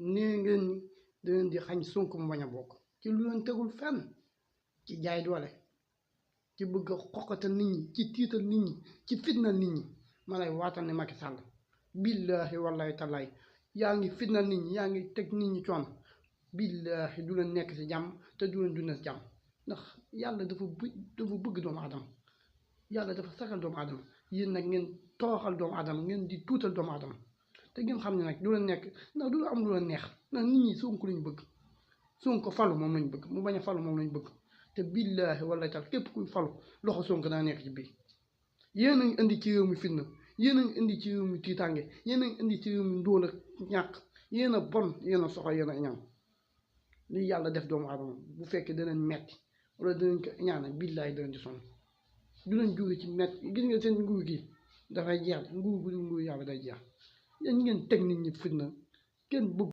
nee ngeen ni da leen di xañ Sonko mu bañ a bokk ci lu leen tegul fenn ci jaay doole ci bëgg a xoqatal nit ñi ci tiital nit ñi ci fitnal nit ñi ma lay waatal ne Macky Sall billaahi wallahi tallaay yaa ngi fitnal nit ñi yaa ngi teg nit ñi coono billaahi du leen nekk si jàmm te du leen dundal jàmm ndax yàlla dafa bëgg doomu aadama yàlla dafa sagal doomu aadama yéen nag ngeen tooxal doomu aadama ngeen di tuutal doomu aadama te ngeen xam ne nag du leen nekk ndax du am lu leen neex ndax nit ñi Sonko lañ bëgg Sonko falu moom lañ bëgg mu bañ a falu moom lañ bëgg te billaahi wallahi taala képp kuy falu loxo Sonko daa nekk ci biir yéen a ngi indi ci réew mi fitna yéen a ngi indi ci réew mi tiitaange yéen a ngi indi ci réew mi ndóol ak ñàkk yéen a bon yéen a soxla yéen a ñam li yàlla def doomu aadama bu fekkee danañ metti wala danañ ko ñaane billaahi danañ di sonn du leen jóge ci metti gis nga seen nguur gi dafay jeex nguur gu nguur yàlla day jeex yéen ngeen teg nit ñi fitna kenn bëgg